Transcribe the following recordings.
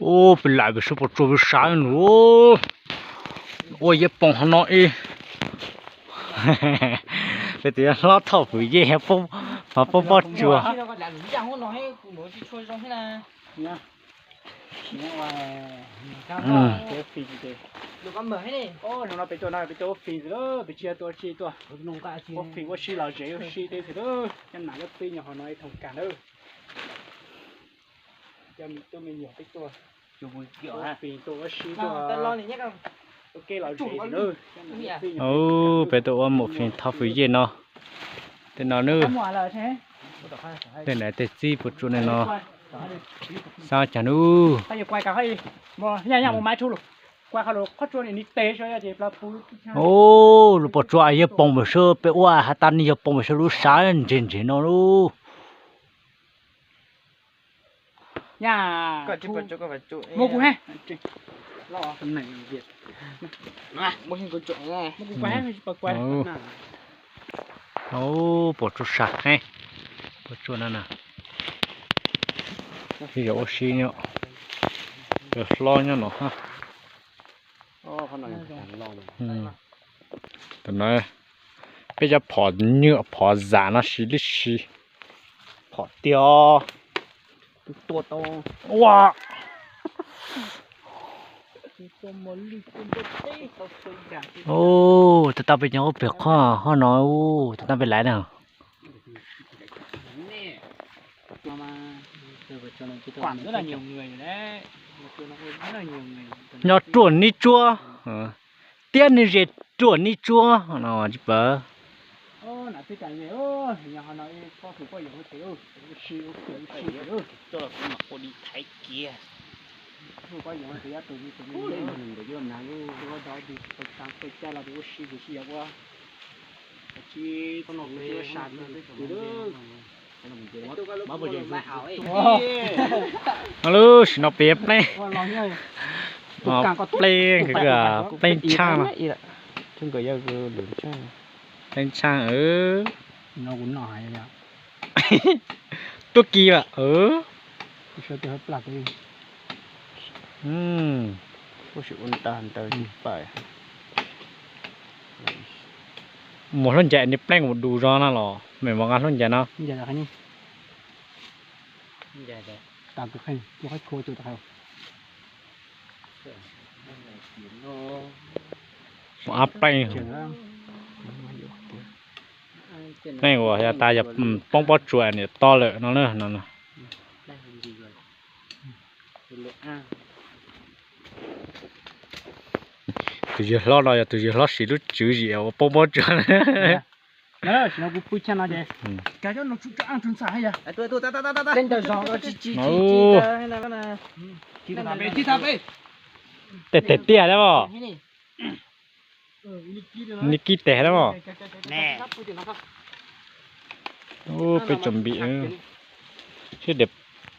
Ub, peb lam pem sab puas tsuas peb sab nws ua yej poom hov no ib. Peb tus yawg hlob thoj fwm yej hov poob pob tsuas. No peb tuaj ua fim ntxiv lawm, peb tsis yog tuaj ua si, tuaj ua fim ua si los zem ua si tej ntxiv lawm. Cov nam cov txiv nyob hov no ib thooj kag lawm. Cov me tub me nyuam peb tuaj ua fim tuaj ua si tuaj ua ke los zem ntxiv lawm. Peb tuaj ua mus fim thov fwm yej no. Tej no nawb. Tej nam tej txiv puas tsuas nej no. Xav cas nawb. Ub, lub puas tsuas yawg poob pem sab, peb ua has tas nej yawg poob pem sab lub sab ntseg ntseg no lub. Ub, puas tsuas sab heev, puas tsuas no na. Yog ua si nyob, yog hlob nyob no hab. Tam no peb cov phom nyuaj phom zam no siv lib si. Phom tiag. Ua, ub, tau tau peb cov ub pem qhov hov no, ub, tau tau peb laiv na. Nyob ruaj nib tsuab, tiab neb ze ruaj nib tsuab no tsis pawv. Lub sim no peb pleeb, pleeb, pleeb tshaaj no, pleeb tshaaj. Tuaj kis lawm. Mus hlub ncaim niag pleeb mus dus zog na los mem mus nqa hlub ncaim no. Mus ab pleeg, pleeg uas yog tas yog poob pob tsuas niam to lawm no na. Tus yawg hlob no yog tus yawg hlob siv lub tswv yim ua poob pob tsuas. Tej teg tiaj na mog. Ni kib teg na mog. Peb tsom npim sib dam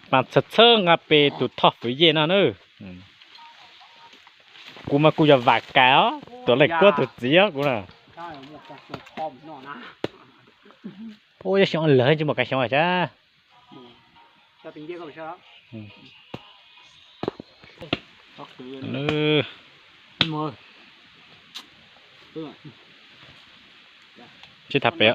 pas txhawb txhawb nqa peb tus thoj fwv yej no na. Kuv mas kuv yog Vam Kas os, tus Leej Kuab tus txiv os kuv na. Ub, yog xyoo lawg tsis muaj kav xyoo sab. Sib tham pem.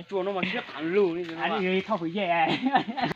Txuas no mas siab qhav lug li. Thauj hwm yej.